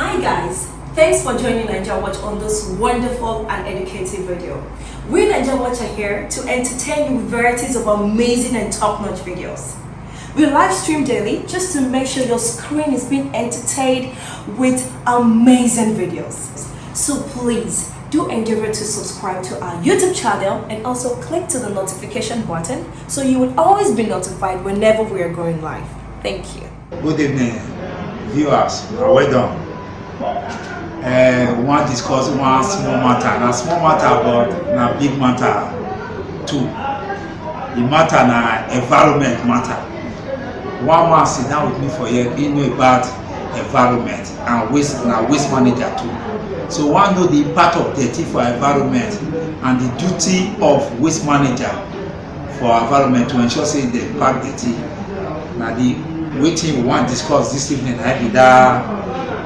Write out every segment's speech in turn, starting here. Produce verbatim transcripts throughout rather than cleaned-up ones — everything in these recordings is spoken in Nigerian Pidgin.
Hi guys, thanks for joining Naija Watch on this wonderful and educative video. We Naija Watch are here to entertain you with varieties of amazing and top-notch videos. We live stream daily just to make sure your screen is being entertained with amazing videos. So please do endeavor to subscribe to our YouTube channel and also click to the notification button so you will always be notified whenever we are going live. Thank you. Good evening, viewers. Una well done. Uh, we wan discuss one small matter. Na small matter, but na big matter too. The matter na environment matter. One man sit down with me for here, he know about environment and waste, na waste manager too. So we wan know the impact of dirty for environment and the duty of waste manager for our environment to ensure say dem pack dirty. Na the wetin we wan discuss this evening, na be that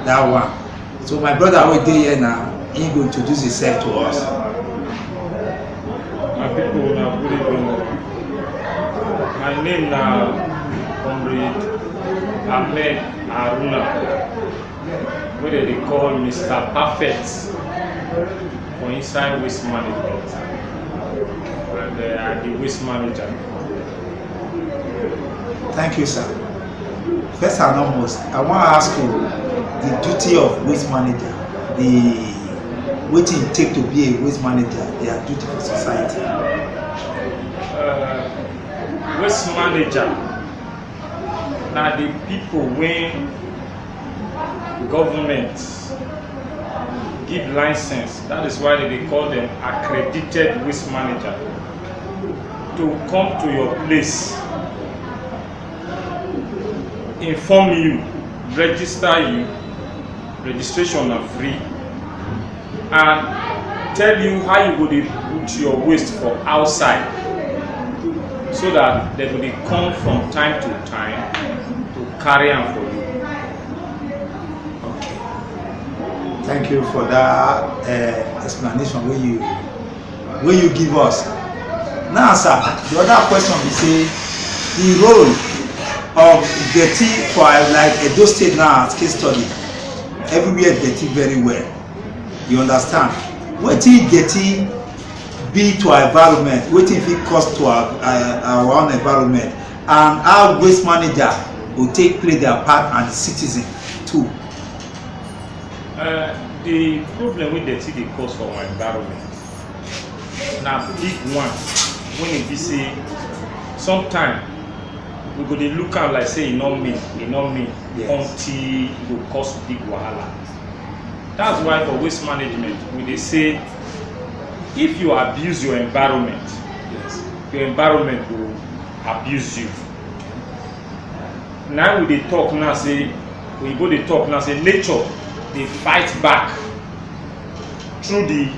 that one. So my brother wey dey here now, he go introduce himself to us. My people, una good evening. My name na Comrade Ahmed Haruna, wey dem dey call Mister Perfect for inside waste management, and uh, I be waste manager. Thank you, sir. First and foremost, I wan ask you the duty of waste manager, the wetin e take to be a waste manager, their duty for society. Uh, waste manager na the people wey government give license. That is why dem dey call them accredited waste manager, to come to your place, inform you, register you. Registration na free, and tell you how you go dey put your waste for outside, so that dem go dey come from time to time to carry am for you. Okay. Thank you for that uh, explanation wey you wey you give us. Now, sir, the other question be say the role of dirty for uh, like Edo State now as case study, everywhere dirty very well. You understand? Wetin dirty be to our environment, wetin fit cause to our, our, our own environment, and how waste manager go take play their part and the citizen too. Uh, the problem wey dirty dey cause for our environment na big one, when e be say sometimes we go dey look am like say e no mean, e no mean, yes, until e go cause big wahala. That's why for waste management we dey say, if you abuse your environment, yes, your environment go abuse you. Now we dey talk now say, oyibo dey talk now say nature dey fight back through the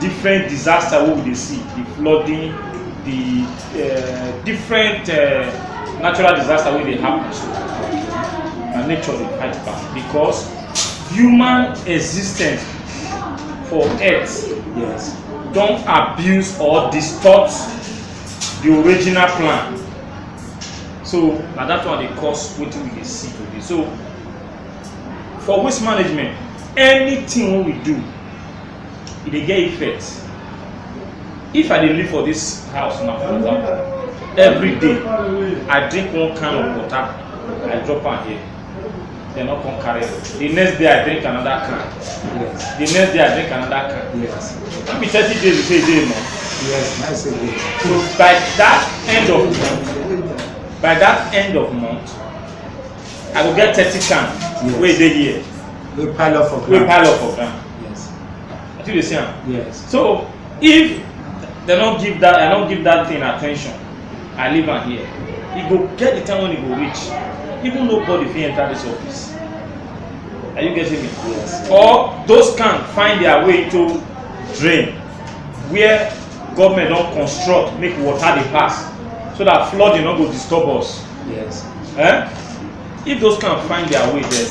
different disaster wey we dey see, the flooding, the uh, different uh, natural disaster wey dey happen. So na nature dey fight back because human existence for earth, yes, don abuse or distort the original plan. So na that one dey cause wetin we dey see today. So for waste management, anything wey we do, e dey get effect. If I dey live for this house now, for example, every day I drink one can of water, I drop am here, dem no come carry am. The next day I drink another can. Yes. The next day I drink another can. Yes. No be thirty days you say e dey now. Yes, I say dey. So by that end of month, by that end of month, I go get thirty can, yes, wey dey here, wey pile up for ground. Wey pile up for ground. Yes. I think you dey see am. Yes. So if dem no give that, I no give that thing attention, I leave am here, e go get the time when e go reach, even nobody fit enter this office. Are you getting me? Yes. Or those can find their way to drain where government don construct make water dey pass, so that flooding no go disturb us. Yes. Eh? If those can find their way there,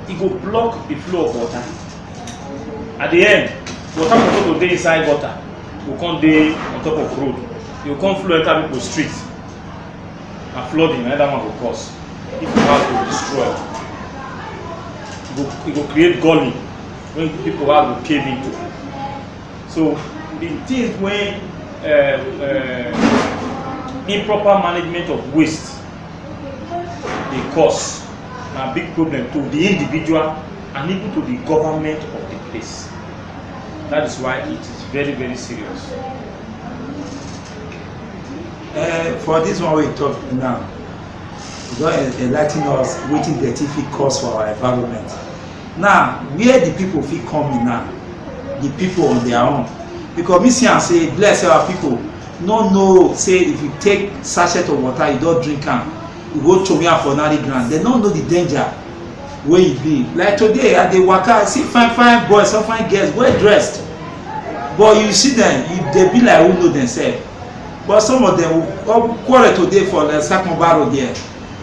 e go block the flow of water. At the end, water go go dey inside gutter, go come dey on top of road, e go come flow enter people street. Na flooding na that one go cause. If the house go destroy, e E go create gully wey people go cave into. So the things wey uh, uh, improper management of waste dey cause na big problem to the individual and even to the government of the place. That is why it is very, very serious. Uh, for this one we talk now, you don en- enlighten us wetin dirty fit cause for our environment. Now, where the people fit come in now? The people on their own. Because me see am say bless our people no know say if you take sachet of water, you don drink am, you go throway am for ordinary ground, dem no know the danger wey e be. Like today, I dey waka, I see fine fine boys, fine fine girls, well dressed, but you see dem, you dey be like who know themselves. But some of dem will quarrel today for like Sakonba road there,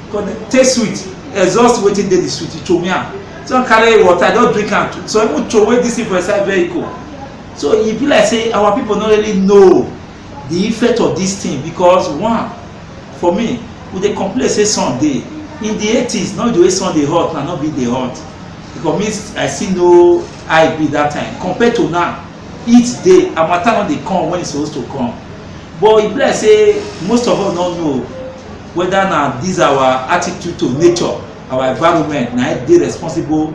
because dem take sweet, exhaust wetin dey the sweet, e throway am. Some carry water, don drink am, some even throway this thing for inside vehicle. So e be like say our people no really know the effect of this thing, because one, for me, we dey complain say sun dey. In the eighties, no, the way sun dey hot na no be dey hot, because me, I still know how e be that time compared to now. Heat dey, harmattan no dey come when e suppose to come. But e be like say most of us no know whether na this our attitude to nature, our environment, na e dey responsible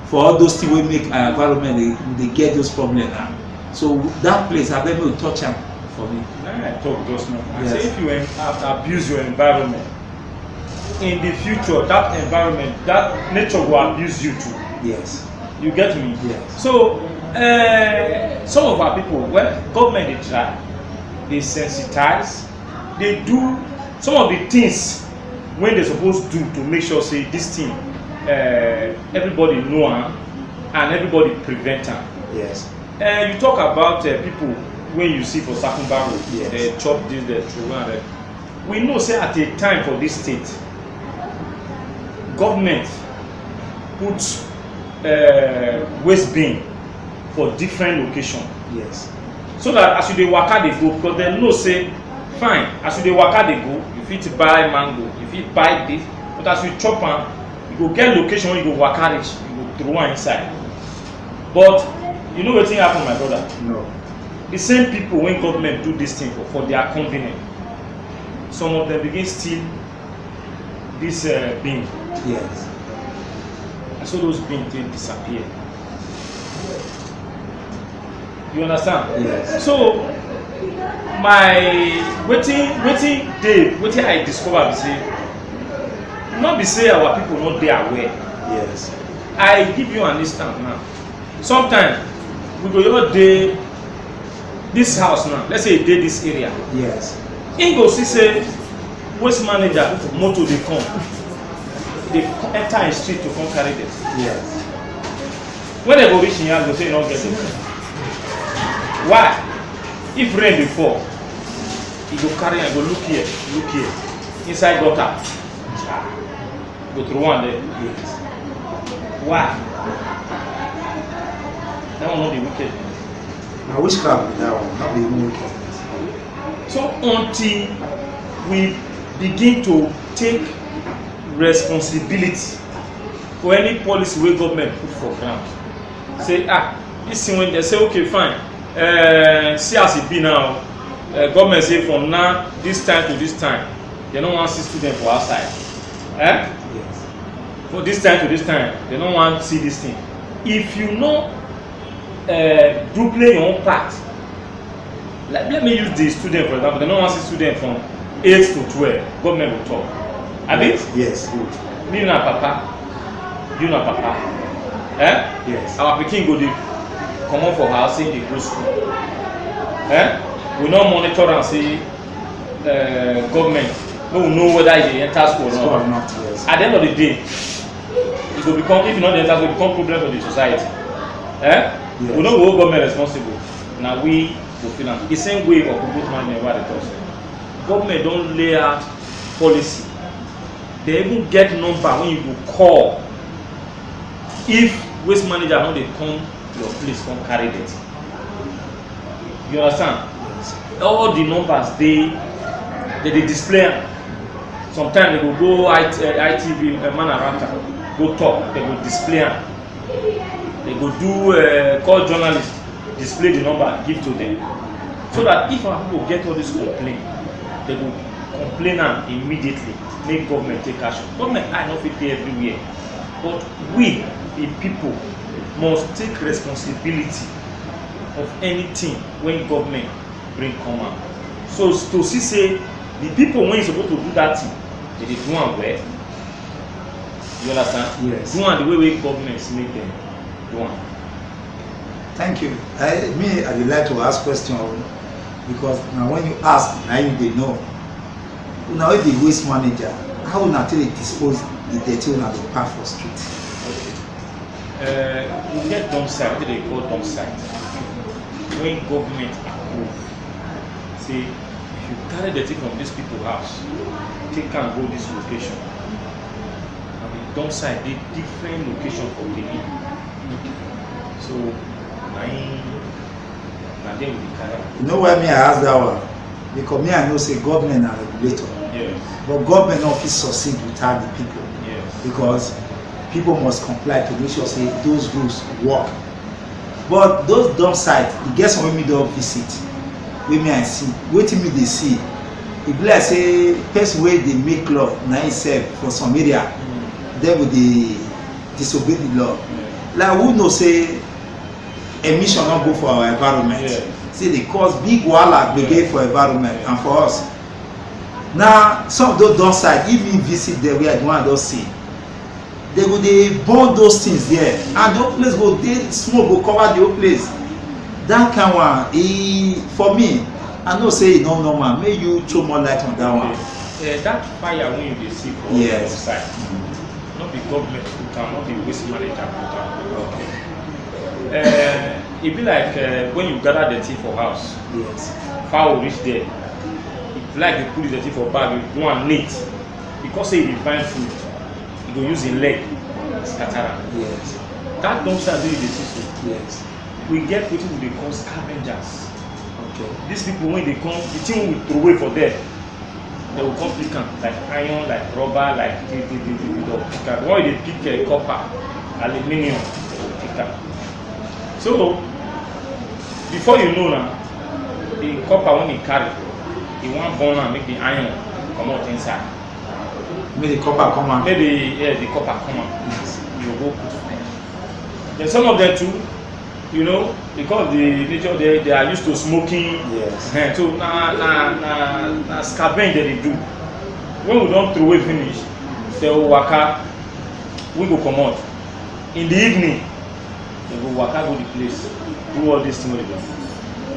for all those things wey make our environment dey dey get those problems now. So that place, abeg, make you touch am for me. Na I talk just now. I say, yes, if you en- ab- abuse your environment, in the future that environment, that nature go abuse you too. Yes. You get me? Yes. So uh, some of our people, well, government dey try, dey sensitize, dey do some of the things wey dem suppose do to make sure say this thing, uh, everybody know am and everybody prevent am. Yes. Uh, you talk about uh, people wey you see for Sakumba Road, yes, dem chop this, dem throway am. We know say at a time for this state, government put uh, waste bin for different location. Yes. So that as you dey waka dey go, because dem know say, fine, as you dey waka dey go, you fit buy mango, you fit buy this, but as you chop am, you go get location wey you go waka reach, you go throw am inside. But you know wetin happen, my brother? No. The same people wey government do this thing for, for their convenience, some of them begin steal this uh, bin. Yes. I saw those bins, they disappear. You understand? Yes. So my wetin wetin dey wetin I discover be say, no be say our people no dey aware. Yes. I give you an instance now. Sometimes we go just dey this house now, let's say e dey this area. Yes. He go see say waste manager motor dey come, dey co- enter him street to come carry them. Yes. When dem go reach him house, go say e no get them. Why? If rain dey fall, he go carry am, go look here, look here, inside gutter. Go throw am there. Yes. Why? That one no be wickedness. Na witchcraft be that one, no be even wickedness. So until we begin to take responsibility for any policy wey government put for ground, say, ah, this thing wey dem say, okay, fine, uh, see as e be now, uh, government say from now this time to this time, dem no wan see student for outside. Eh? Yes. For this time to this time, dem no wan see this thing. If you no uh, do play your own part, like, let me use the student for example, dem no wan see student from eight to twelve, government go talk, abi? Yes, yes, good. Me na papa, you na papa, eh? Yes. Our pikin go dey comot for house, say dey go school, eh? We no monitor am, say uh, government, make we know whether e dey enter school or not. School or not, yes. At the end of the day, e go become, if you no dey enter school, e become problem for the society. Eh? Yes. We no go hold government responsible. Na we go feel am. The same way for good management wey I dey talk so. Government don lay out policy. Dem even get number wey you go call if waste manager no dey come your place come carry dirty. You understand? All the numbers dey, dem dey display am. Sometimes dem go go I T, uh, I T V, uh, man around am, go talk, dem go display am. They go do uh, call journalists, display the number, give to them, so that if our people get all this complaint, they go complain am immediately, make government take action. Government eye no fit dey everywhere, but we, the people, must take responsibility of anything when government bring come out. So to see say the people wey suppose to do that thing, they dey do am well. You understand? Yes. Do am the way wey government make them do am. Thank you. I, me, I would like to ask question o, because now when you ask, now you dey know. Una wey be waste manager, how una take dey dispose the dirty una dey pack for street? Uh, we get dump site, wey dey call dump site. When government approve, say if you carry dirty from this people house, take am go this location. And the dump site dey different location for Benin. So na im na there we dey carry am. You know why me I ask that one? Because me I know say government na regulator. Yes. But government no fit succeed without the people. Yes. Because people must comply to make sure say those rules work. But those dump site, e get some wey me don visit, wey me I see, wetin me dey see, e be like say person wey dey make law na himself for some area, mm. Dem go dey disobey the law. Yeah. Like who know say emission no go for our environment. Yeah. Say dey cause big wahala gbege for environment and for us. Na some of those dump site, if me visit there where I don see, they go dey burn those things there, and the whole place go dey, smoke go cover the whole place. That kind one, e for me, I know say e no normal. Make you throw more light on that one. Okay. Uh, that fire wey you dey see for yes. Side, no be government put am, no be waste manager put am. Okay. Uh, e be like uh, when you gather dirty for house. Yes. Fowl reach there. If like you put the dirty for bag, you do am neat. Because say e dey find food, e go use im leg scatter am. Yes. That dump site wey you dey see so, yes. We get wetin we dey call scavengers. Okay. These people wey dey come, the thing we throw away for there, they will come pick am like iron, like rubber, like the the the the the dog pick am. When you dey pick uh, copper, aluminium, they will pick am. So before you know na, the copper wey he carry, he wan burn am make the iron comot inside. Make the copper come out. Make the yeah, the copper come out. Yes. You go put fire. Then some of them too, you know, because the nature they, they are used to smoking. Yes. Eh, so na na na na scavenge that they do. When we don throw away finish, they will waka, we go comot. In the evening, they go waka go the place, do all this thing wey they do.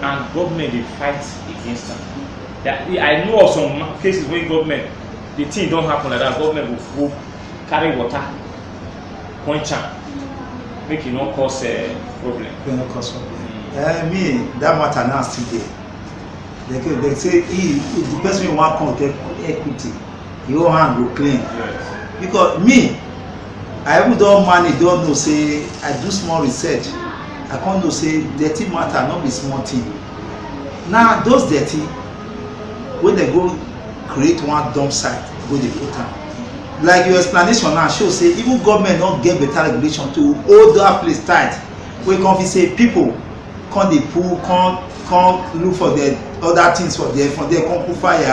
And government dey fight against am. That, I know of some cases wey government, the thing don happen like that, government go go carry water quench am make e no cause uh, problem. E no cause problem. Mm. Uh, me, that matter now still dey. They, go- they say he, he, the person wey wan come take equity, your hand go clean. Yes. Because me, I even don manage, don know say I do small research. I come know say dirty matter no be small thing. Now those dirty wey dem go create one dump site go dey put am. Like your explanation now show say even government no get better regulation to hold that place tight wey come fit say people come dey pull come come look for the other things for there from there come put fire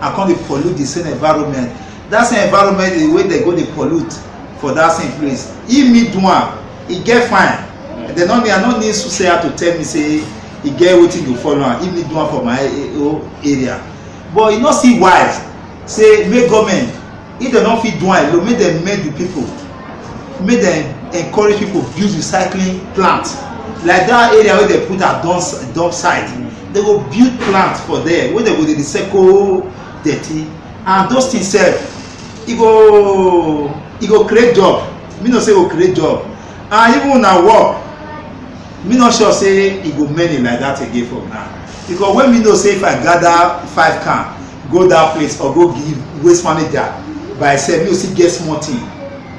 and come dey pollute the same environment. That same environment wey dem go dey pollute for that same place, if me do am, e get fine. Dem no need, I no need soothsayer to tell me say e get wetin go follow am if me do am for my eh, own area. But e no still wise say make government, if dem no fit do am alone, make dem make the people, make dem encourage people build recycling plant like that area wey dem put as dump dump site. Dem go build plant for there wey dem go dey recycle dirty and those things sef e go e go create job. Me know say e go create job and even una work me no sure say e go many like that again for now because when me know say if I gather five can go that place or go give waste manager by himself me go still get small thing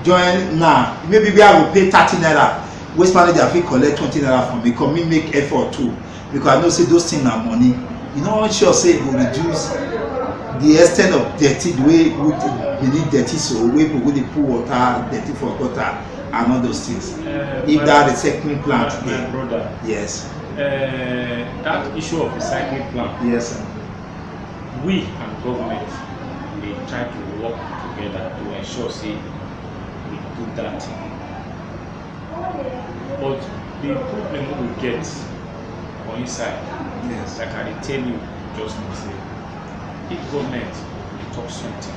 join now maybe where I go pay thirty naira waste manager fit collect twenty naira from me come me make effort too because I know say those things na money you no sure say e go reduce the extent of dirty the way we Benin dirty so wey people go dey put water dirty for gutter and all those things. Uh, If my, that recycling my, plant my there, brother, yes, uh, that issue of recycling plant, yes, sir. We and government dey try to work together to ensure say we do that thing. But the problem wey we get for inside, Yes. Like I dey tell you just now say, if government dey talk something,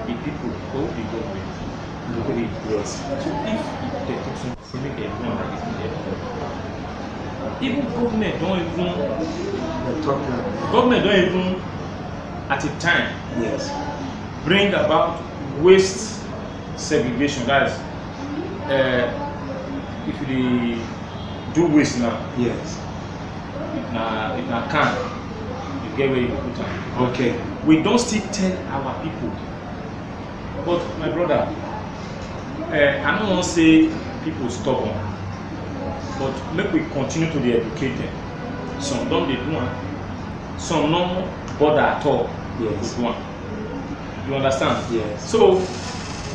the people go the government. Agree. Yes. So if they talk something, say make dem do am like this, make dem do am. Even government don even The problem. Government don even at a time Yes. bring about waste segregation. That's uh, if you dey do waste now, Yes. if na if na can, you get where you go put am. Okay. We don still tell our people, but my brother, uh, I no wan say people stubborn, but make we continue to dey educate them. Some don dey do am, some no bother at all Yes. to do am. You understand? Yes. So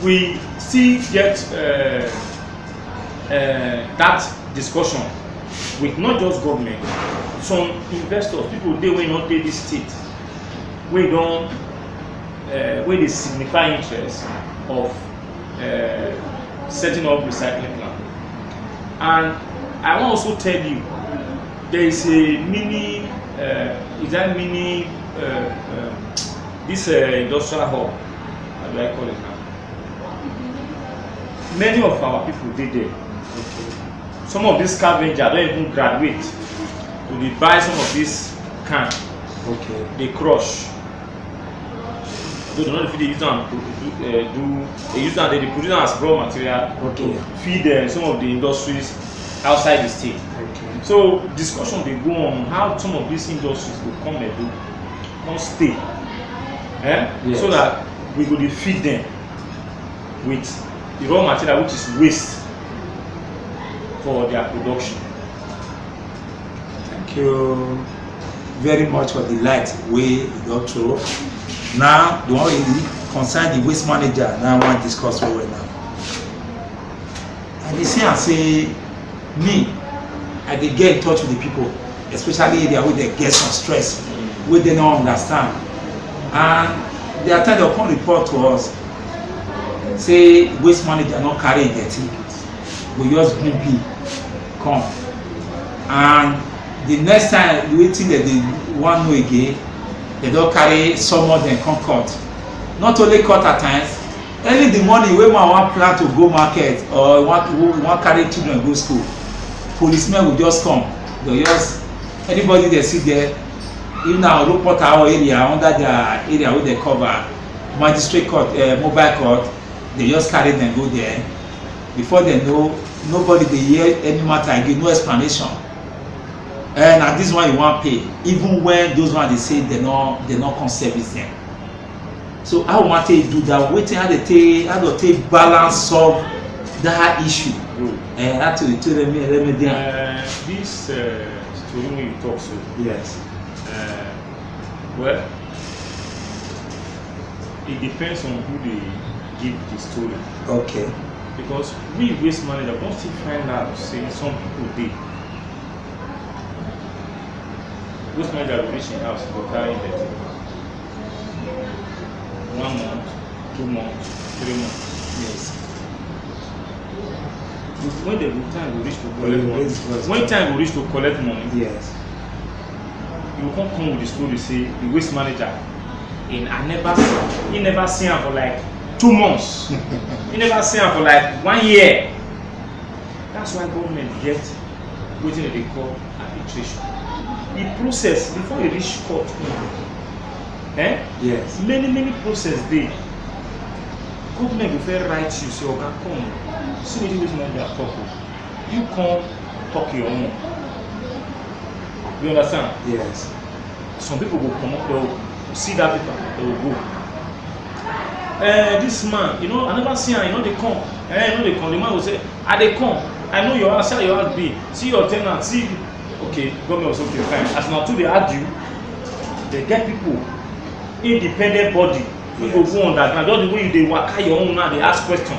we still get uh, uh, that discussion with not just government, some investors, people dey wey no dey this state, wey don uh, wey dey signify interest of uh, setting up recycling plant. And I wan also tell you, there is a mini, uh, is that mini, uh, uh, this uh, industrial hub, how do I call it now? Many of our people dey there. Some of these scavengers don even graduate to dey buy some of this can, Okay. dey crush. Though they no dey fit dey use am to do, uh, do, they use am, they dey produce am as raw material Okay. to feed uh, some of the industries outside the state. Okay. So discussion dey go on how some of these industries go come Edo, come stay, eh? Yes. So that we go dey feed them with the raw material which is waste for their production. Thank you very much for the light wey you don throw. Now, the one wey concern the waste manager, now I wan discuss well well now. I dey see am say me, I dey get in touch with the people, especially area wey dey get some stress, wey dey no understand. And the other time dem come report to us say waste manager no carry im dirty, go just bring bin come. And the next time, wetin dem dey wan know again, dem don carry some of dem come court. Not only court at times, early in the morning wey man wan plan to go market or wan wan carry children go school, policemen go just come. Dem just, anybody dem see there, if na Olopo Town area, under their area wey dem cover, magistrate court, uh, mobile court, dem just carry dem go there. Before dem know, nobody dey hear any matter again, no explanation. Eh, na this one you wan pay, even when those one dey say dem no, dem no come service dem. So how we wan take do that? Wetin, how dey take, how dey take balance, solve that issue? Good. Eh, how to take reme-, remedy am? Uh, this uh, story wey you talk so, Yes. uh, well, it depends on who dey give the story. Okay. Because we waste manager don still find out say some people dey. Waste manager go reach im house, go carry im dirty. One month, two months, three months. Yes. When the time go reach to collect Yes, money, yes. When time go reach to collect money, Yes. you come come with the story say the waste manager, and I never see, he never see am for like two months. He never see am for like one year. That's why government get wetin dem dey call arbitration. The process before e reach court, eh? Yes. Many many process dey. Government go fit write you say, "Oga, come, see wetin waste manager talk o." You come talk your own. You understand? Yes. Some people go comot, dem go see that paper, dem go go. Eh, this man, you know, I never see am, you know, dey come. Eh, you know, dey come. The man go say, "I dey come. I know your house, how your house be. See your tenant, see." Okay, government was okay, fine. As una two dey argue, dem get people, independent body, wey go Yes. go underground. Just the way you dey waka your own now, dey ask question.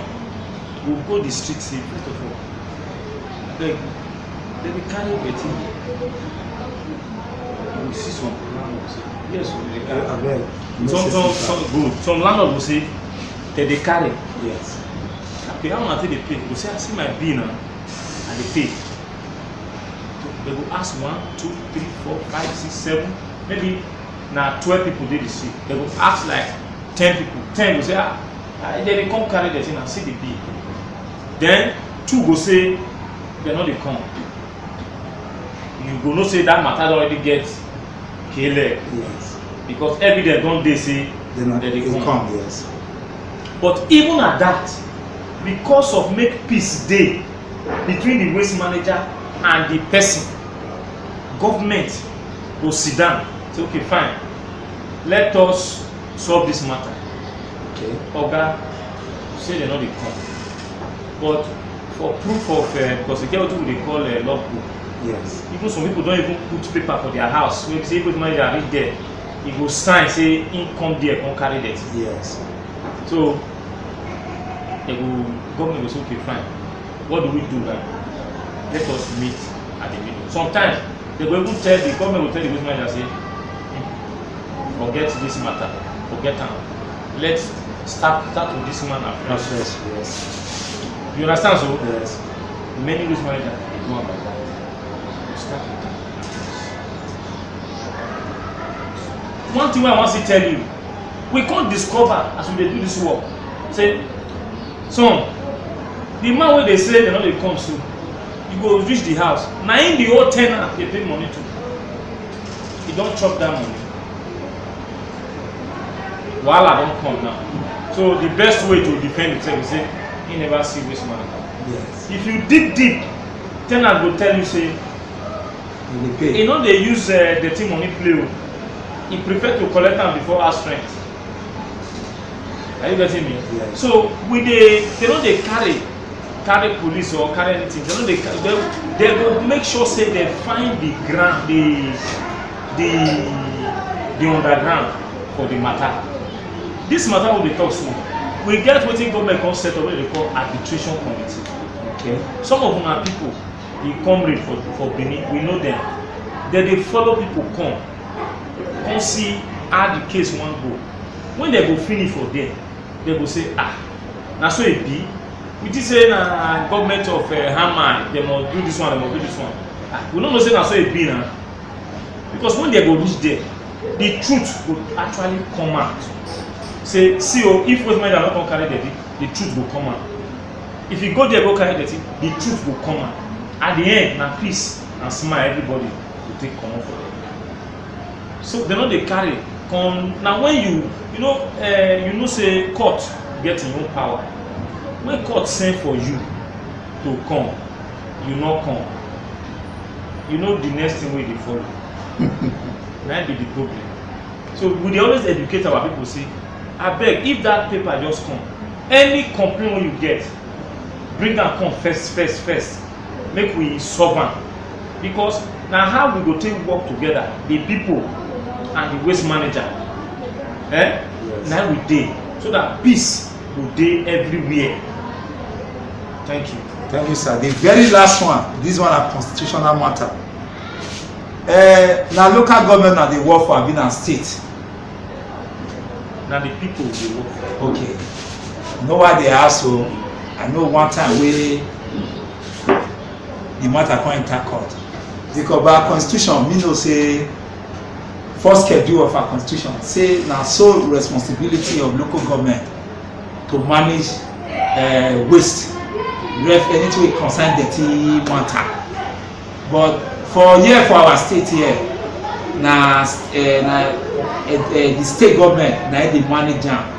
We go the street say, first of all, abeg, dem dey carry wetin? We see some landlord say, yes o, dem dey carry. Abeg, some some some good, some landlord go say dem dey carry. Yes. Okay, how una take dey pay? Go say, I see my bill na, I dey pay. So dem go ask one, two, three, four, five, six, seven, maybe na twelve people dey the street. Dem go ask like ten people. Ten go say, ah, ah, dem dey come carry the thing and see the bill. Then two go say dem no dey come. You go know say that matter don already get kele. Yes. Because evidence don dey say dem dey come. Yes. But even at that, because of make peace dey between the waste manager and the person, government go sit down say, okay, fine, let us solve this matter. Okay. Oga say dem no dey come, but for proof of, uh, because e get wetin we dey call, uh, logbook. Yes. Even some people don even put paper for their house wey be say if waste manager reach there, e go sign say im come there come carry dirty. Yes. So dem go, government go say, okay, fine, what do we do now? Let us meet at the middle. Sometimes dem go even tell the government, go tell the waste manager say, forget this matter, forget am, let's start start with this man afresh. Afresh, yes. You understand? So yes, many waste manager dey do am like that. Start with am. One thing wey I wan still tell you, we come discover as we dey do this work say, son, the man wey dey say dem no dey come so, you go reach the house, na him the whole ten ant dey pay money to. He don chop that money. Wahala don come now. So the best way to defend himself is say he never see waste man. Yes. If you dig deep, ten ant go tell you say he dey pay. He no dey use, uh, dirty money play o. He prefer to collect am before house rent. Are you getting me? Yes. So we dey, dem no dey carry carry police or carry anything. Dem no dey ca- dem dem go make sure say dem find the ground, the the the underground for the matter. This matter we dey talk so, we get wetin government come set up wey dem dey call arbitration committee. Okay. Some of una people, the comrade for for Benin, we know dem. Dem dey follow people come come see how the case wan go. When dem go finish for there, dem go say, ah, na so e be? We think say na government of, uh, Haman, dem must do this one, dem must do this one. Ah, we no know say na so e be na. Because when dem go reach there, the truth go actually come out. Say, see o, if waste manager no come carry dirty, the truth go come out. If you go there go carry dirty, the truth go come out. At the end, na peace and smile everybody go take comot for there. So dem no dey carry come. Na when you, you know, uh, you know say court get im own power. When court send for you to come, you no come, you know the next thing wey dey follow. Na im be the problem. So we dey always educate our people say, abeg, if that paper just come, any complaint wey you get, bring am come first first first, make we solve am. Because na how we go take work together, the people and the waste manager, eh? Yes. Na we dey, so that peace go dey everywhere. Thank you. Thank you, sir. The very last one, this one na constitutional matter. Uh, na local government na dey work for, abi na state? Na the people dey work for. Okay. You know why they ask? So I know one time wey the matter come enter court, because by our constitution, me know say first schedule of our constitution say na sole responsibility of local government to manage, uh, waste, ref anything wey concern dirty matter. But for here, for our state here, na, uh, na, uh, uh, the state government na dey manage am.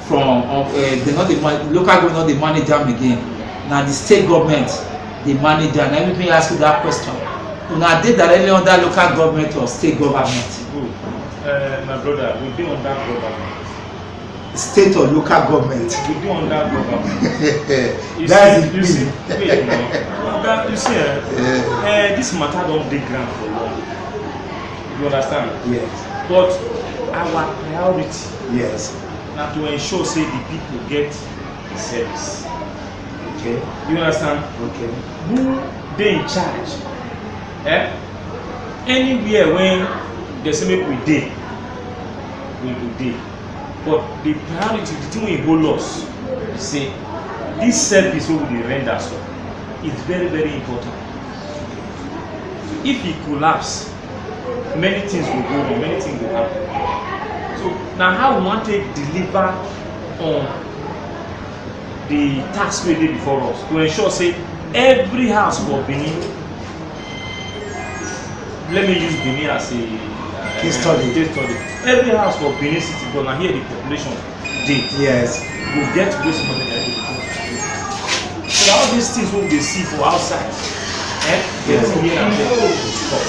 From, uh, uh, they not the man- local government not dey manage am again. Na the state government dey manage am. Na me ask you that question. Una dey directly under local government or state government? Good. Uh, my brother, we dey under government. State or local government? We dey under government. You That's see, the you see, thing. Wait now. Oga, you see, eh, Yeah. Eh, this matter don dey ground for long. You understand? Yes. But our priority Yes. na to ensure say the people get the service. Okay. You understand? Okay. Who dey in charge? Eh? Anywhere when they say make we dey, we go dey. But the priority, the thing wey hold us, be say this service wey we dey render so, is very, very important. If e collapse, many things go go wrong, many things go happen. So na how we wan take deliver on the task wey dey before us to ensure say every house for Benin, let me use Benin as a uh, Case study. Case study. Every house for Benin City, because na here the population dey, Yes. go get waste management. So that all these things wey we dey see for outside, eh, Yes. getting here and there go stop.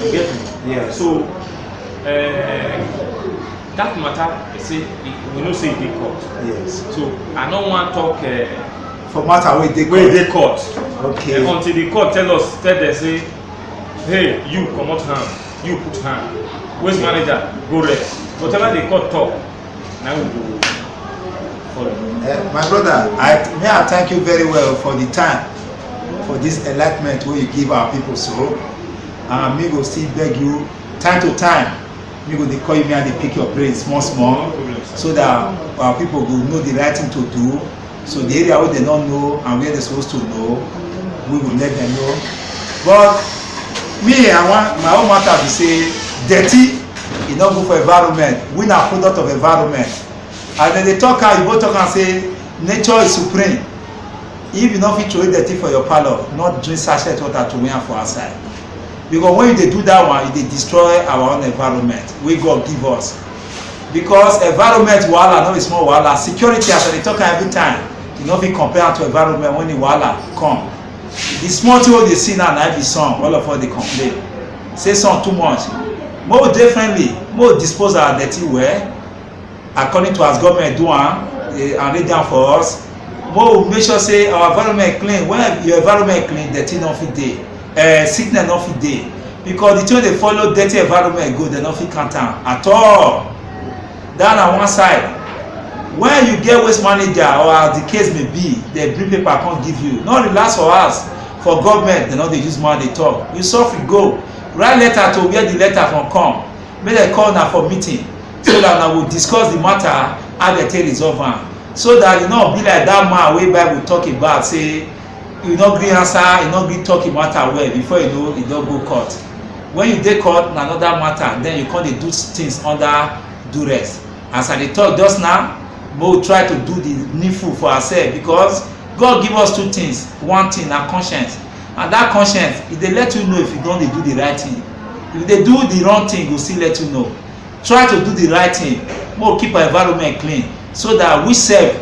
You get me? Yes. So uh, that matter, I say, e- we know say e dey court. Yes. So I no wan talk uh, For matter wey dey wey court. Dey court. Okay. And until the court tell us, tell them say, hey, you comot hand, you put hand. Waste manager, go rest. Whatever the court talk, now we go follow. Eh, my brother, I may I thank you very well for the time, for this enlightenment wey you give our people so. And me go still beg you time to time. Me go dey call you, me I dey pick your brain small small, so that our people go know the right thing to do. So the area wey dem no know and where dem suppose to know, we go let them know. But me, I want my own matter be say dirty, e no good for environment. We na product of environment. As dem dey talk am, oyibo talk am say nature is supreme. If you no fit throway dirty for your parlour, no drink sachet water throway am for outside. Because when you dey do that one, you dey destroy our own environment wey God give us. Because environment wahala no be small wahala. Security, as I dey talk am every time, you no fit compare am to environment when the wahala come. The small thing wey you dey see now, na im be sun. All of us dey complain say sun too much. Make we dey friendly, make we dispose our dirty well, according to as government do am, eh, and read am for us. Make we make sure say our environment clean. When your environment clean, dirty no fit dey, eh, sickness no fit dey, because the thing wey dey follow dirty environment go, dem no fit count am at all. That na one side. When you get waste manager, or as the case may be, dem bring paper come give you, no relax for house. For government, dem no dey use mouth dey talk. You suffer, go write letter to where the letter from come, make dem call una for meeting, so that una go discuss the matter, how dem take resolve am, so that e no be like that man wey Bible talk about, say e no gree answer, e no gree talk the matter well. Before you know, e don go court. When you dey court, na another matter. Then you come dey do things under duress. As I dey talk just now, make we try to do the needful for ourselves, because God give us two things. One thing na conscience, and that conscience, e dey let you know if you don dey do the right thing. If you dey do the wrong thing, e go still let you know. Try to do the right thing. Make we keep our environment clean, so that we sef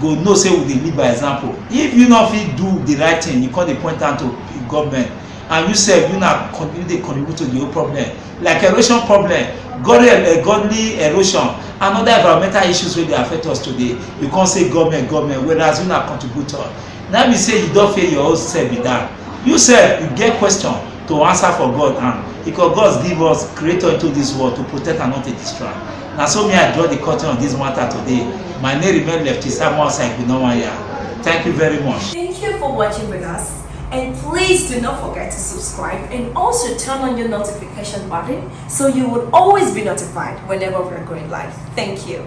go know say we dey lead by example. If you no fit do the right thing, you come dey point am to government, and you sef, you na con- you dey contribute to the whole problem, like erosion problem, godly, eh, godly erosion, and other environmental issues wey dey affect us today. You come say government, government, whereas you na contributor. Na be say you don fail your own self be that. You sef, you get question to answer for God hand, because God give us creator into this world to protect and not to destroy. Na so me I draw the curtain on this matter today. My name remain Lefty Samuel Saigbe Nowaya. Thank you very much. Thank you for watching with us, and please do not forget to subscribe and also turn on your notification button so you will always be notified whenever we're going live. Thank you.